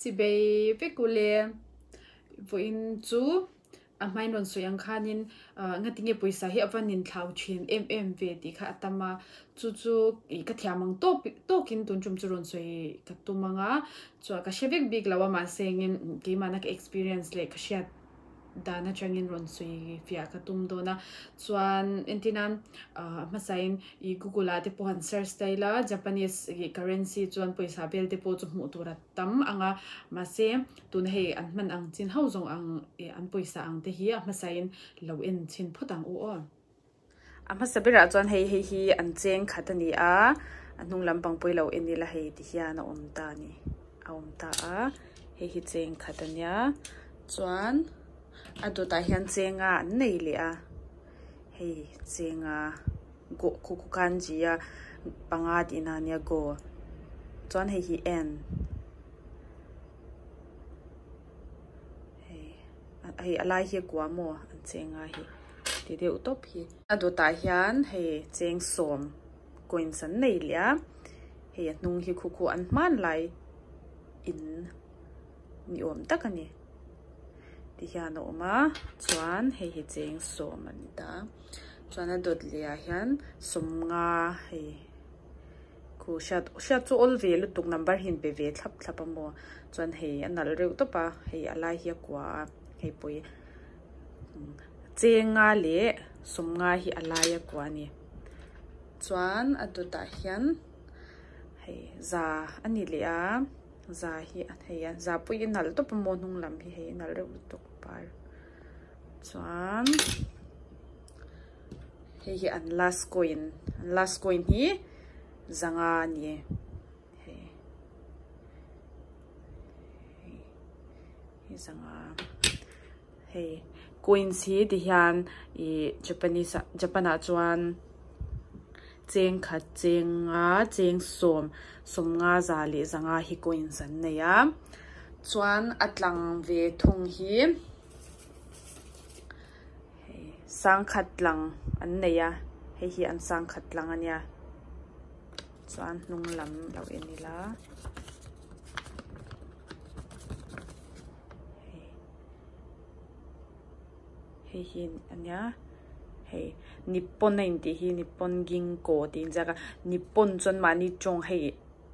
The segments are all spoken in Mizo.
Chibei vek ule vawiin chu a hmain rawn sawi ang khanin ngatinge pawisa hi a va ninthlau thin em em ve tih kha a tam a, chu chu ih ka thiam ang tawp tawkin tun tum chu rawn sawi ka tum ang a, chuan ka hre vek bik lo a mahse engin keimahna ka experience leh ka hriat dan atangin rawn sawi fiah ka tum dawn a, chuan entir nan ah hmasain ih google ah te pawh han search ta ila Japanese ih currency chuan pawisa vel te pawh chu hmuh tur a tam ang a, mahse tuna hei an hman ang chin ho zawng ang ih an pawisa ang te hi a hmasain lo en chhin phawt ang u aw. A hmasa berah chuan hei hei hi an cheng khat a ni a, a hnung lampang pawh i lo en ila hei ti hian a awm ta a ni, a awm ta a, hei hi cheng khat a nia chuan a dawtah hian chenga an nei leh a, hei chenga goh khu khu kanji a panga tihna a nia go chuan hei hi en hei. Hei a lai hi a kua maw an cheng a hi ti deuh tawp hi. A dawtah hian hei cheng sawm coins an nei leh a hei a hnung hi khu khu an hman lai in ni awm tak a ni ti hian a awm a chuan hei hi cheng sawm a ni ta chuan a dawt leh ah hian sawmnga hei. Khu hriat hriat chu awl ve lutuk number hi an pe ve thlap thlap a maw chuan hei a nalh reuh tawp a hei a lai hi a kua a hei pawh hi chenga leh sawmnga hi a lai a kua a ni chuan a dawtah hian hei za a ni leh a za hi hei a za pawh hi a nalh tawp a maw hnung lam hi hei a nalh reuh lutuk par chuan. Hei hi an last coin an last coin hi zanga a ni e hei hei zanga hei coins hi ti hian ih japanese ah japan ah chuan cheng khat cheng nga cheng sawm sawmnga za leh zanga hi coins an nei a chuan a tlang ve thung hi. Hei sangkhat lang an nei a hei hi an sangkhat lang a nia chuan hnung lam lo en ila hei hei hi a nia hei nippon a intih hi nippon gingko tih a inziak a nippon chuan mahni tawng hei.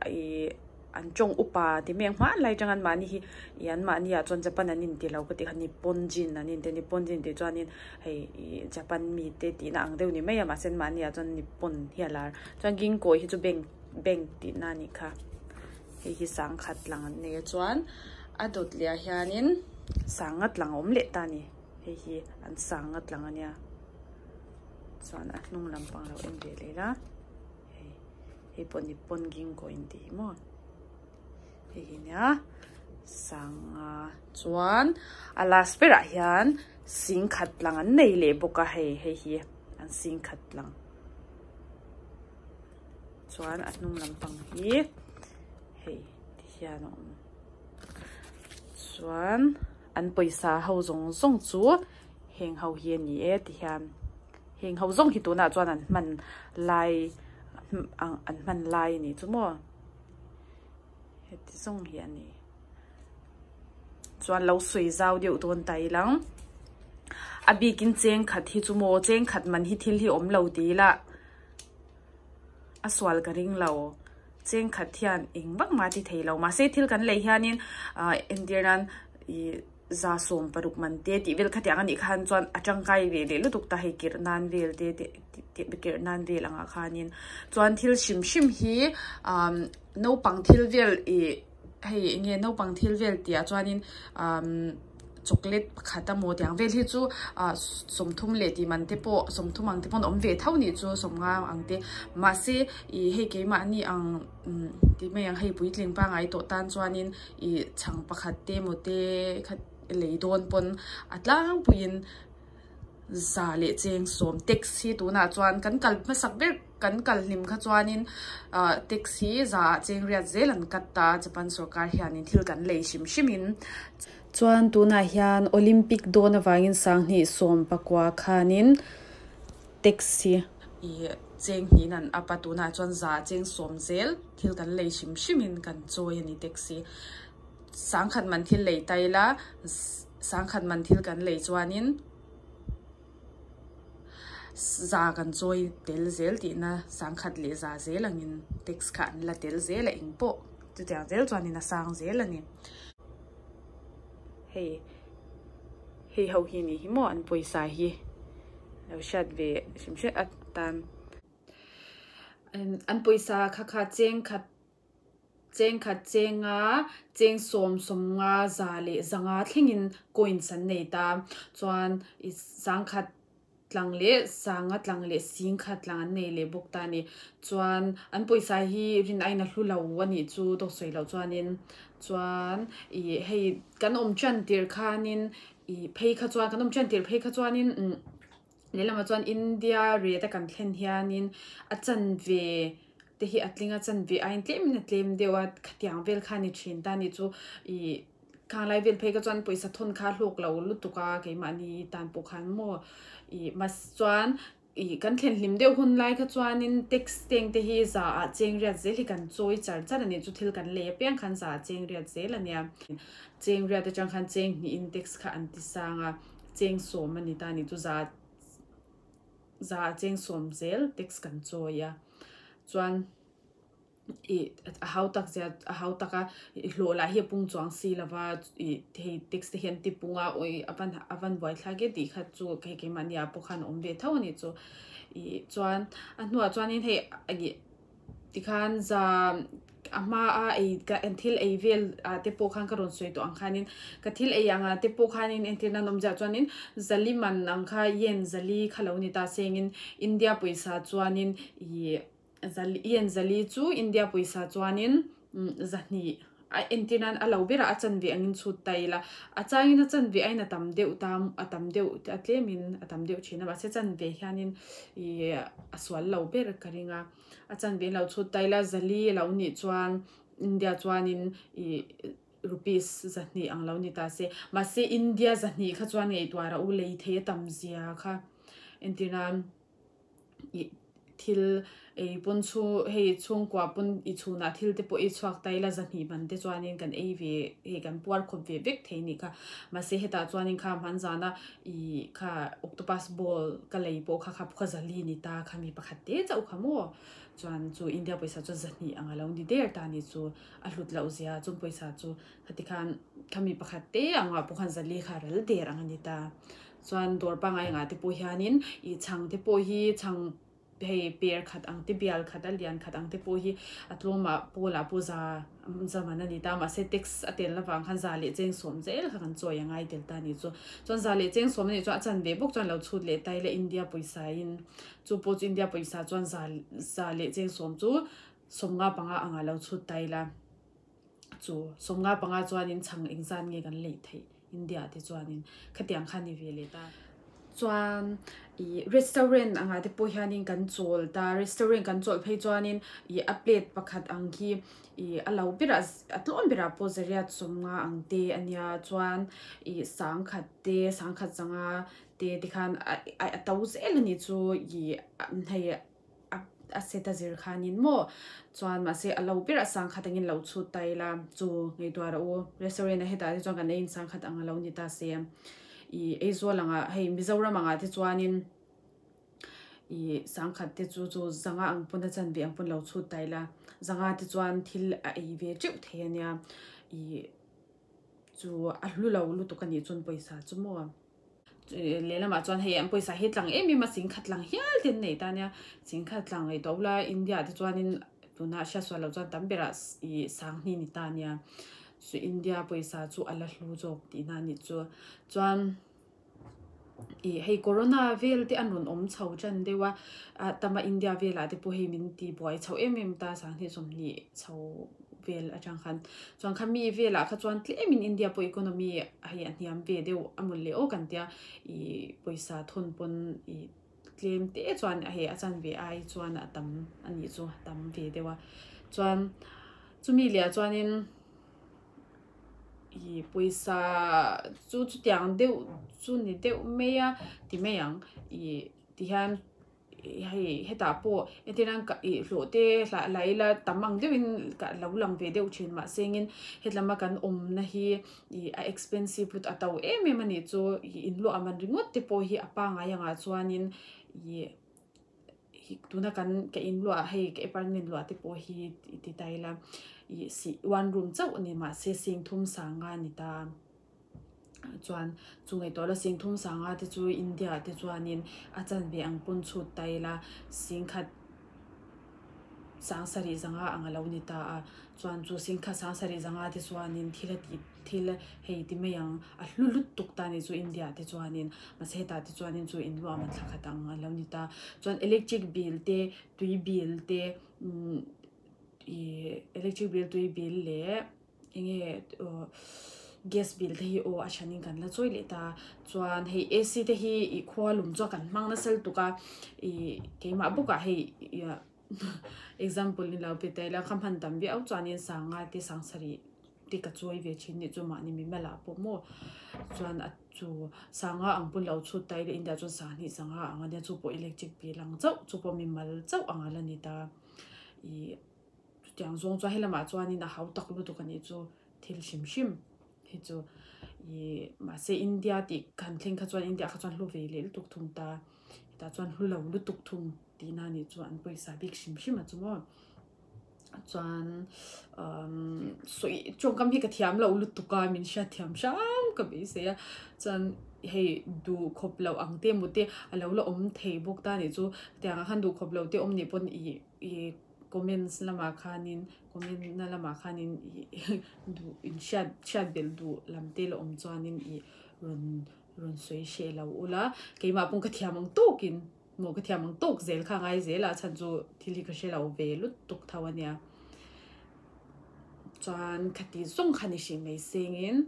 Ih an tawng upa ti mai ang hmanlai lai atang an mahni hi ih an mahni ah chuan Japan an inti lo ka tih kha Nippon Jin an inti a Nippon Jin tih chuanin hei ih Japan mite tihna ang deuh ni mai a mahse an mahni ah chuan Nippon hi a lar chuan Gingko hi chu bank bank tihna a nih kha hei hi sangkhat lang an nei a chuan a dawt leh ah hianin sangat lang a awm leh ta a ni hei hi an sangat lang a nia chuan a hnung lampang lo en ve leh ila. Hei hei pawh Nippon Ginko in tih hi maw hei hi nia sanga chuan a last berah hian sing khat lang an nei leh bawk a hei hei hi an sing khat lang chuan a hnung lampang hi hei ti hian a awm chuan an pawisa ho zawng zawng chu heng ho hi a ni e ti hian. Heng ho zawng hi tunah chuan an hman lai an hman lai a ni chu maw heti zawng hi a ni chuan lo sawi zau deuh dawn ta ila a bikin cheng khat hi chu maw cheng khat man hi thil hi awm lo ti ila a sual ka ring lo cheng khat hian eng vak mah ti thei lo mahse thil kan lei hianin ah entir nan ih. Za sawm paruk man te tih vel khatiang a nih khan chuan a tangkai ve leh lutuk ta hei kirh nan vel te tih kirh nan vel angah khanin chuan thil hrim hrim hi umm naupang thil vel ih hei eng nge naupang thil vel tih ah chuanin umm chocolate pakhat amaw tiang vel hi chu ah sawmthum leh tih man te pawh sawmthum ang te pawn awm ve tho nih chu sawmnga ang te mahse ih hei keimahni ang umm tih mai ang hei puitling pangngai tawh tan chuanin. Ih chhang pakhat te emaw te khat lei dawn pawn a tlangpuiin za leh cheng sawm taxi tunah chuan kan kal hmasak ber kan kal hlim kha chuanin ah taxi za ah cheng riat zel an cut ta a Japan sawrkar hianin thil kan lei hrim hrimin. Chuan tunah hian Olympic dawn avangin sanghnih sawm pakua khanin taxi ih cheng hnihin an up a tunah chuan za cheng sawm zel. Thil kan lei hrim hrimin kan chawi a ni taxi. Sangkhat man thil lei ta ila sangkhat man thil kan lei chuanin za kan chawi tel zel tihna sangkhat leh za zel angin tax kha an la tel zel a eng pawh chutiang zel chuanin a sang zel a ni. Hei hei ho hi ni hi maw an pawisa hi lo hriat ve hrim hrim atan an pawisa kha kha cheng khat Cheng khat chenga cheng sawm sawmnga za leh zanga thlengin coins an nei ta. Chuan i sangkhat tlang leh sanga tlang leh singkhat tlang an nei leh bawk ta a ni. Chuan an pawisa hi rin aiin a hlu lo a nih chu dawt sawi loh chuanin chuan i hei kan awm tan tirh khanin i phei kha chuan kan awm tan tirh phei kha chuanin umm lehlamah chuan India rate a kan thlen hianin a chanve te hi a tling a chanve aiin tlemin a tlem deuh a khatiang vel kha a ni thin ta a ni chu ih khang lai vel phei kha chuan pawisa thawn kha a hlawk lo lutuk a keimahni tan pawh khan maw ih mahse chuan ih kan thlen hlim deuh hun lai kha chuanin tax teng te hi za ah cheng riat zel hi kan chawi char char a ni chu thil kan lei apiang khan za ah cheng riat zel a nia cheng riat atang khan cheng hnihin tax kha an ti sang a cheng sawm a ni ta a ni chu za. Za a cheng sawm zel tax kan chawi a chuan ih a hau tak zia a hau tak a ih hlawh lah hi a pung chuang si lova ih hei tax te hian ti pung a awi a van a van buai thlak e tih kha chu hei keimahni ah pawh khan a awm ve tho a nih chu ih chuan a hnuah chuanin hei ih. Tikhan za a hma a ei ka thil ei vel ah te pawh khan ka rawn sawi tawh ang khanin ka thil ei ang ah te pawh khanin entir nan awm ziah chuanin zali man ang kha yen zali kha lo ni ta sengin India pawisa chuanin ih zali yen zali chu India pawisa chuanin zahnih a entir nan a lo berah a chanve angin chhut ta ila a changin a chanve aiin a tam deuh ta a tam deuh a tlemin a tam deuh thin a mahse chanve hianin ih a sual lo ber ka ring a. A chanve in lo chhut ta ila zali a lo nih chuan India chuanin ih rupees zahnih ang lo ni ta se mahse India zahnih kha chuan ngaihtuah rah u lei thei a tam zia kha entir nan ih thil ei pawn chhu hei chhungkua pawn i chhunah thil te pawh i chhuak ta ila zahnih man te chuanin kan ei ve hei kan puar khawp ve vek thei a nih kha mahse hetah chuanin kha hmanzana Ih kha octopus ball ka lei pawh kha kha kha zali ni ta kha mi pakhat te chauh kha maw chuan chu India pawisa chu zahnih ang a lo ni der ta ni chu a hlut loh zia chung pawisa chu khati khan kha mi pakhat te angah pawh khan zali kha ral der ang a ni ta chuan dawr pangngai angah te pawh hianin ih chhang te pawh hi chhang Hei per khat ang te bial khat a lian khat ang te pawh hi a tlawmah pawlah pawh za za man a ni ta mahse tax a tel avang khan za leh cheng sawm zel kha kan chawi a ngai tel ta a ni chu. Chuan za leh cheng sawm a nih chuan a chanve bawk chuan lo chhut leh ta ila India pawisa in chu pawh chu India pawisa chuan za za leh cheng sawm chu sawmnga panga anga lo chhut ta ila. Chu sawmnga panga chuanin chhang engzat nge kan lei theih India te chuanin khatiang kha ni ve leh ta. Chuan ih restaurant angah te pawh hianin kan chawl ta restaurant kan chawlh phei chuanin ih a plate pakhat ang khi ih a lo berah a tlawm berah pawh zariat sawmnga ang te a nia chuan ih sangkhat te sangkhat zanga te tikhan a to zel a nih chu ih hei. a set a zir khanin maw chuan mahse a lo ber a sang khat angin lo chhut ta ila chu ngaihtuah rawh u restaurant a hetah te chuan kan ei in sang khat ang a lo ni ta se ih Aizawl angah hei Mizoram angah te chuanin ih sang khat te chu chu zanga ang pawn a chanve ang pawn lo chhut ta ila zanga te chuan thil a ei ve teuh thei ania ih chu a hlu lo lutuk a nih chuan pawisa chu maw. Lehlamah chuan hei an pawisa hi tlang em em a singkhat tlang hial te an nei ta nia singkhat tlang ngaih tawh ula India te chuanin tunah hriatsual loh chuan tam berah ih sanghni ni ta nia chu India pawisa chu a la hlu zawk tihna a nih chu chuan ih hei corona vel te an rawn awm chho tan deuh a ah tama India velah te pawh hei min ti buai chho em em ta sanghnih sawmhnih chho vel atang khan chuan kha mi velah kha chuan tlemin India pawh economy hei a hniam ve deuh a mawn leh aw kan tia ih pawisa thawn pawn ih tlem te chuan hei a chanve ai chuan a tam a nih chu a tam ve deuh a chuan chumi leh ah chuanin ih pawisa chu chutiang deuh chu ni deuh mai a ti mai ang ih tihian. hei hetah pawh entir nan ka ih hlawh te hlah la ila tam ang deuhin ka lo lang ve deuh thin mahse engin hetlama kan awmna hi ih a expensive lut a to em em a nih chu ih inluah man ringawt te pawh hi a pangai angah chuanin ih tuna kan ka inluah hei ka apartment luah te pawh hi ti ta ila ih si one room chauh a ni mahse singthum sanga a ni ta. Chuan chu ngaihtuah la singthum sanga te chu India ah te chuanin a chanve ang pawn chhut ta ila singkhat sangsarih zanga ang a lo ni ta a chuan chu singkhat sangsarih zanga te chuanin thil a tih thil hei ti mai ang a hlu lut tuk ta a ni chu India ah te chuanin mahse hetah te chuanin chu inluah man thla khat ang a lo ni ta chuan electric bill te tui bill te umm ih electric bill tui bill leh. Enge gas bill te hi aw a thanin kan la chawi leh ta chuan hei A_C te hi ih khua lum chu kan hmang nasa lutuk a ih keimah bawkah hei example in lo pe ta ila ka hman tam viau chuanin sanga te sangsarih te ka chawi ve thin nih chu mahni mimal ah pawh maw chuan a chu sanga ang pawn lo chhut ta ila india chuan sanghnih sanga ang ania chu pawh electric bill ang chauh chu pawh mimal chauh ang a la ni ta ih. Chutiang zawng chuan helamah chuanin a hau tak lutuk a nih chu thil hrim hrim hi chu ih mahse India tih kan thleng kha chuan India kha chuan hlu ve leh lutuk thung ta hetah chuan hlu lo lutuk thung tihna a nih chu an pawisa bik hrim hrim a chu maw chuan umm sawi tawngkam hi ka thiam loh lutuk a min hriat thiam hram ka beisei a chuan hei duh khawp loh ang te emaw te a lo la awm thei bawk ta a nih chu hetiang ah khan duh khawp loh te awm nih pawn ih ih. Comments lamah khanin comment na lamah khanin ih duh in hriat hriat belh duh lam te la awm chuanin ih rawn rawn sawi hreh lo ula keimah pawh ka thiam ang tawkin maw ka thiam ang tawk zel kha ngai zel a chhan chu thil hi ka hre lo ve lutuk tho a nia chuan khati zawng kha ni hrih mai sengin.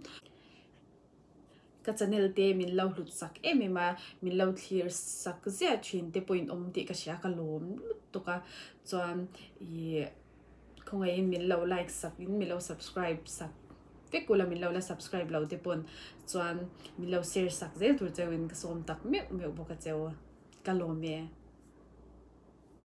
Ka channel te min lo hlut sak em em a, min lo thlir sak ziah thin te pawhin awm tih ka hria ka lawm lutuk a, chuan ih khawngaihin min lo like sak in min lo subscribe sak vek ula min lo la subscribe lo te pawn chuan min lo share sak zel tur cheu in ka sawm tak meuh meuh bawk a cheu ka lawm e.